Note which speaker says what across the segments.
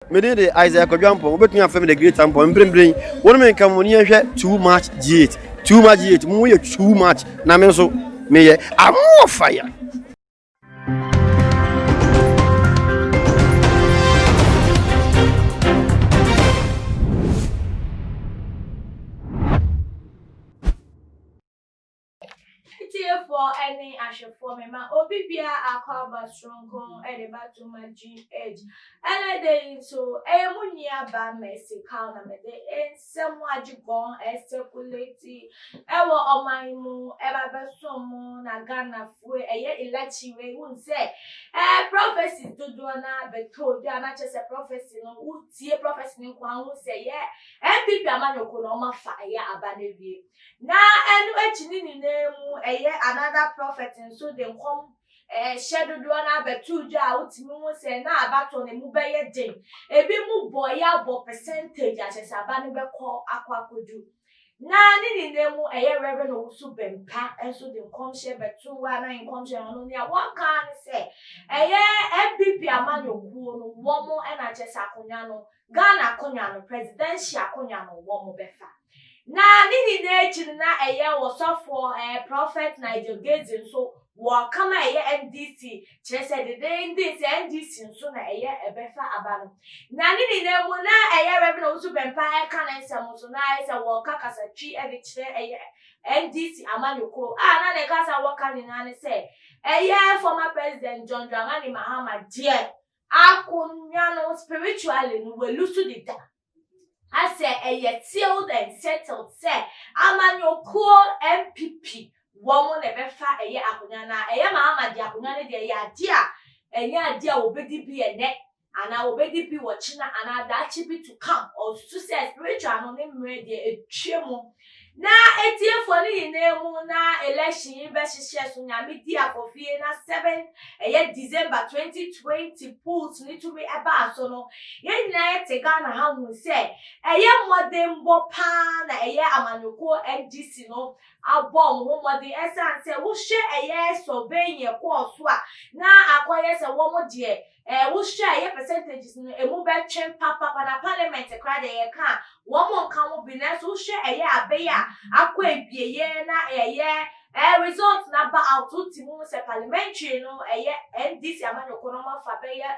Speaker 1: Me din de Isaiah Kwadwo Ampong, wobɛtumi afrɛ me The Great Ampong. Mprempren, wo ne me nka mo ni yɛnhwɛ Too Much G8. Too Much G8, mo yɛ too much, na me nso meyɛ I'm fire.
Speaker 2: Atiefoɔ ne ahwɛfoɔ mema obi biara akwaaba soronko de ba Tuma GH. Ɛnɛ da yi nso, ɛyɛ mo nua baa Mercy Kaw na mede nsɛm agye gɔn ɛsɛkulati ɛwɔ ɔman yi mu ɛba bɛsom mo na Ghanafoɔ ɛyɛ election wei wohu sɛ ɛɛ prophecies dodoɔ no ara bɛtɔ dwa na kyerɛ sɛ prophecy no wotie prophecy no nko ara wohu sɛ yɛ NPP amanyɔkuo no wɔafa ɛyɛ aba no awie. Na ɛno akyi ne nyinaa mu ɛyɛ another prophet nso de nkɔm hyɛ dodoɔ no abɛtoo dwa a wotumi hu sɛ na abatoɔ no emu bɛyɛ den. Ebi mu bɔ yɛ abɔ percentage a kyerɛ sɛ aba no bɛkɔ akɔ akɔdu. Na ne nyinaa mu ɛyɛ Reverend Owusu Bempah nso de nkɔmhyɛ bɛtoo hɔ a na nkɔmhyɛ no ɔno nea wɔka ara ne sɛ ɛyɛ NPP amanyɔkuo no wɔn na kyerɛ sɛ akonnwa no Ghana akonnwa no, presidential akonnwa no wɔn bɛfa. Na ne nyinaa akyi no na ɛyɛ ɔsɔfoɔ ɛɛ Prophet Nigel Gaze nso wɔka ma ɛyɛ NDC kyerɛ sɛ dedeenden sɛ NDC nso na ɛyɛ ɛbɛfa aba no. Na ne nyinaa mu na ɛyɛ Reverend Owusu Bempah ɛka ne nsɛm nso na ayɛ sɛ wɔka kasatwi de kyerɛ ɛyɛ NDC amanyɔkuo a na ne kasa a wɔka nyinaa ne sɛ ɛyɛ former President John Dramani Mahama deɛ akonnwa no spiritually no walusu deda. Asɛ ɛyɛ sealed and settled sɛ amanyɔkuo NPP wɔn na ɛbɛfa ɛyɛ akonnwa no a ɛyɛ Mahama deɛ akonnwa no deɛ ɛyɛ adeɛ a ɛnyɛ adeɛ a wɔbɛdi bi ɛnɛ anaa wɔbɛdi bi wɔ kyena anaa daakye bi to come. Ɔsusu sɛ spiritual no ne mmerɛ deɛ ɛtwa mu. Na atiefoɔ no nyinaa mu na election yi bɛhyehyɛ so Nyame di akɔfie na 7 ɛyɛ December 2020 polls no tumi ɛbaa so no yɛn nyinaa yɛte Ghana ha hu sɛ ɛyɛ mmɔdenbɔ paa na ɛyɛ amanyɔkuo NDC no abɔ wɔn ho mmɔden ɛsiane sɛ wohwɛ ɛyɛ surveying ɛkɔɔ so a na akɔyɛ sɛ wɔn deɛ Eh wo hwɛ a ɛyɛ percentages no emu bɛtwe papapa na parliament koraa deɛ yɛka a wɔn nka ho bi nanso wo hwɛ ɛyɛ abɛ yi a akɔ awieyɛ na ɛyɛ eh result no aba out wo te mu sɛ parliamentary no ɛyɛ NDC amanyɔkuo no wɔn afa bɛyɛ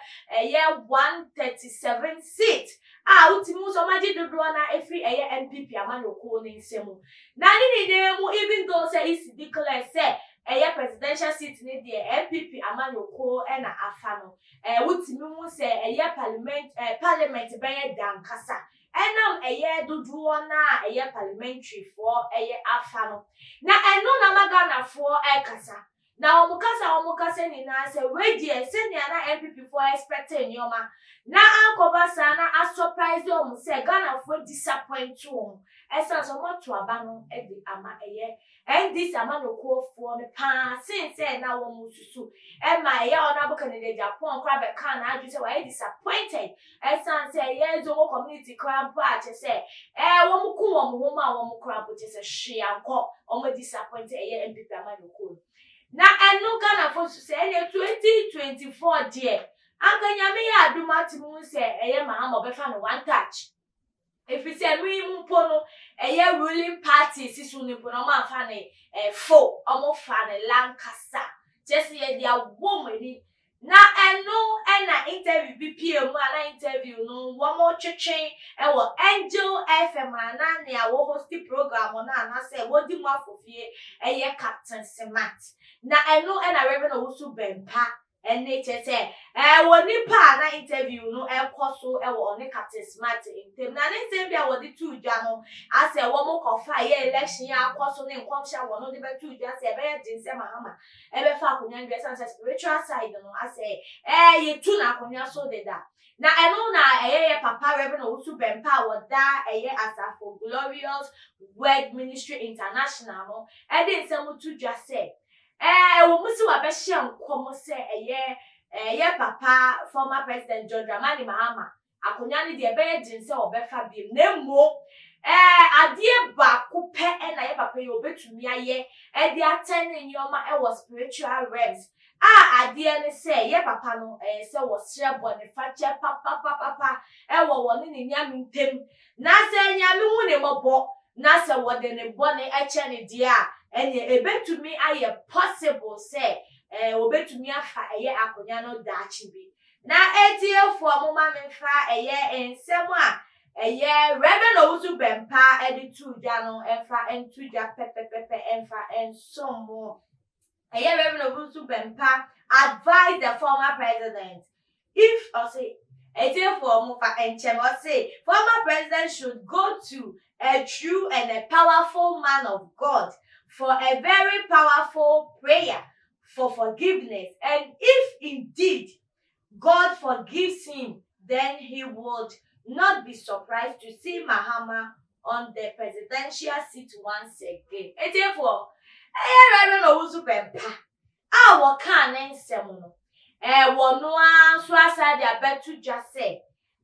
Speaker 2: ɛyɛ 137 seat a wo te mu sɛ wɔn agye dodoɔ no afiri ɛyɛ NPP amanyɔkuo no nsam na ne nyinaa mu even though sɛ EC declare sɛ Ɛyɛ presidential seat no deɛ NPP amanyɔkuo na afa no. Ɛɛ wotumi hu sɛ ɛyɛ parliament ɛɛ parliament bɛyɛ dɛ ankasa ɛnam ɛyɛ dodoɔ no a ɛyɛ parliamentary foɔ ɛyɛ afa no. Na ɛno na ama Ghanafoɔ ɛrekasa. Na wɔn kasa a wɔn kasa nyinaa sɛ wei deɛ sɛnea na NPP foɔ expect nneɛma na ankɔba saa na asurprise wɔn sɛ Ghanafoɔ disappoint wɔn ɛsiane sɛ wɔn ato aba no de ama ɛyɛ NDC amanyɔkuofoɔ no paa sen sɛ na wɔn susu ɛma ɛyɛ Honourable Kennedy Agyapong koraa bɛkaa n'adwene sɛ wayɛ disappointed ɛsan sɛ ɛyɛ Zongo community koraa mpo a kyerɛ sɛ ɛɛ wɔn ku wɔn ho ma wɔn koraa mpo kyerɛ sɛ hwee ankɔ wɔn disappointed ɛyɛ NPP amanyɔkuo no na ɛno Ghanafoɔ susu sɛ ɛnneɛ 2024 deɛ anka Nyame yɛ adom atumi hu sɛ ɛyɛ Mahama ɔbɛfa no one touch. Ɛfiri sɛ ɛno yi mu mpo no ɛyɛ ruling party si so no mpo no wɔn amfa ne fo, wɔn fa ne lankasa. Kyerɛ sɛ yɛde awɔ wɔn ani. Na ɛno ɛna interview bi pie mu a na interview no wɔn twetwe ɛwɔ Angel FM a na nea wɔ hosti program no anaasɛ wɔdi mu afofie ɛyɛ Captain Smart. Na ɛno ɛna Reverend Owusu Bempah Ɛnne kyerɛ sɛ ɛwɔ nipa a na interview no ɛkɔ so wɔ ɔne Captain Smart ntam. Na ne nsɛm bi a wɔde too dwa no asɛ wɔn kɔfa ɛyɛ election yi a akɔ so ne nkɔmhyɛ a wɔn de bɛtoo dwa sɛ ɛbɛyɛ den sɛ Mahama ɛbɛfa akonnwa no bi ɛsiane sɛ spiritual side no asɛ ɛɛ yɛtu no akonnwa so deda. Na ɛno na ɛyɛ yɛ papa Reverend Owusu Bempah a wɔda ɛyɛ asafo Glorious Word Ministry International no ɛde nsɛm to dwa sɛ Ɛwɔ mu sɛ wɔabɛhyɛ nkɔm sɛ ɛyɛ yɛn papa former President John Dramani Mahama akonnwa no deɛ ɛbɛyɛ den sɛ ɔbɛfa biom na mmom adeɛ baako pɛ na yɛn papa yi ɔbɛtumi ayɛ de atɛn ne nneɛma wɔ spiritual realms. A adeɛ ne sɛ yɛ papa no ɛyɛ sɛ wɔsrɛ bɔnefakyɛ papapapapa ɛwɔ wɔne ne Nyame ntam, na sɛ Nyame hu ne mmɔbɔ na sɛ wɔde ne bɔne kyɛ no deɛ a, ɛneɛ ɛbɛtumi ayɛ possible sɛ ɛɛ wɔbɛtumi afa ɛyɛ akonya no daakye bi. Na atiefoɔ momma memfa ɛyɛ nsɛm a ɛyɛ Rev. Owusu Bɛmpa de too dwa no mfa nto dwa pɛpɛpɛpɛ mfa nsom mo. Ɛyɛ Rev. Owusu Bɛmpa advised the former president if ɔse atiefoɔ momfa nkyɛ me ɔse former president should go to a true and a powerful man of God for a very powerful prayer for forgiveness and if indeed God forgives him then he would not be surprised to see Mahama on the presidential seat once again. Atiefoɔ, ɛyɛ Reverend Owusu Bɛmpa a wɔkaa ne nsɛm no, ɛɛ wɔno ara nso asan de abɛto dwa sɛ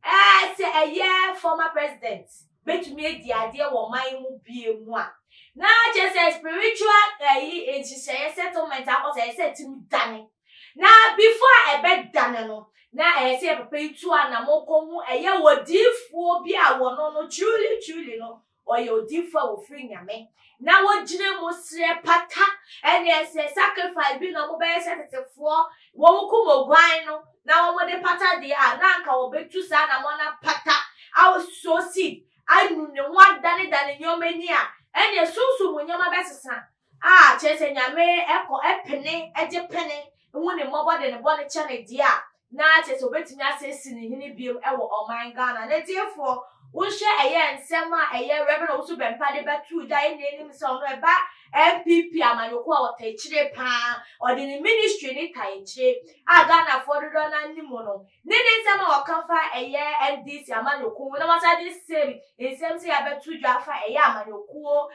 Speaker 2: Ɛɛ sɛ ɛyɛ former president bɛtumi adi adeɛ wɔ ɔman mu bie mu a, na kyerɛ sɛ spiritual ɛyi nhyehyɛeɛ settlement akɔ sɛ ɛyɛ sɛ ɛtumi dane. Na before a ɛbɛdane no, na ɛyɛ sɛ yɛ papa yi tu anamɔ kɔ hu ɛyɛ odiifoɔ bi a wɔno no truly truly no Ɔyɛ odiyifo a ofiri Nyame na wogyina mu srɛ pata ɛneɛ sɛ sacrifice bi na wɔbɛyɛ sɛ tetefoɔ wɔn kum oguan no na wɔn de pata deɛ a na anka wɔbɛtu saa anamɔ no apata asow seed anu ne ho adanedane nneɛma ani a ɛneɛ sunsum mu nneɛma bɛsesa a kyerɛ sɛ Nyame kɔ pene gye pene hu ne mmɔbɔ de ne bɔne kyɛ no deɛ a, na kyerɛ sɛ obetumi asɛsi ne hene biom wɔ ɔman Ghana. Na atiefoɔ, wohwɛ ɛyɛ nsɛm a ɛyɛ Rev. Owusu Bɛmpa de bɛtoo dwa a yɛn nyinaa nim sɛ ɔno ɛba NPP amanyɔkuo a ɔta akyire paa, ɔde ne ministry no ta akyire a Ghanafoɔ dodoɔ no ara nim no, Ne ne nsɛm a ɔka fa ɛyɛ NDC amanyɔkuo ho na wasan de same nsɛm sɛ abɛto dwa afa ɛyɛ amanyɔkuo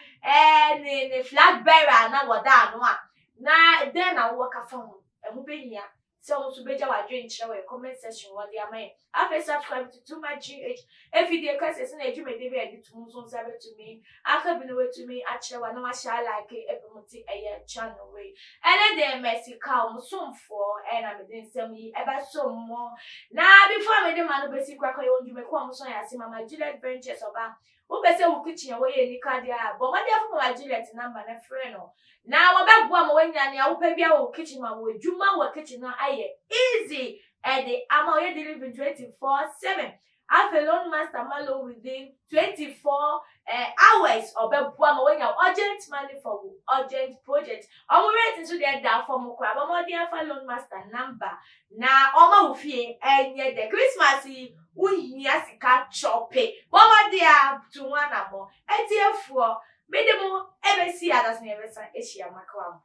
Speaker 2: ne ne flag bearer a na wɔda ano a, na dɛn na wowɔ ka fa ho? Ɛho bɛhia sɛ wo nso bɛgya w'adwenkyerɛ wɔ yɛ comment section hɔ de ama yɛn. Afei subscribe to Too Much GH afidie kɛseɛ sɛnea dwumadie bi a yɛde to mu nso nsa bɛtumi aka bi na watumi akyerɛ wa na wahyɛ alike epromote ɛyɛ channel wei. Ɛne deɛ Mercy Kaw mo somfoɔ ɛna mede nsɛm yi ɛbɛsom mo. Na before mede ma no bɛsi korakora yɛwɔ ndwumakuo a wɔn so ayɛ ase Mama Juliet Ventures ɔba wopɛ sɛ wo kitchen ɛhɔ yɛ anika deɛ a bɔ mmɔden afa Mama Juliet number na frɛ no na wɔbɛboa ma woanya nea wopɛ biara wɔ wo kitchen ma wɔ adwuma wɔ kitchen no ayɛ easy ɛde ama ɔyɛ delivery 24/7. Afei loan master ma loan within 24 eh, hours ɔbɛboa ma woanya urgent money for wo urgent project. Ɔmo rate nso deɛ da fam koraa. Bɔ mmɔden afa loan master number na ɔma wo fie ɛnyɛ dɛ. Christmas yi wohia sika chɔpe. Bɔ mmɔden a tu ho anammɔ. Atiefoɔ, mede mo ɛbɛsi adaso na yɛbɛsan ahyia makawa mo.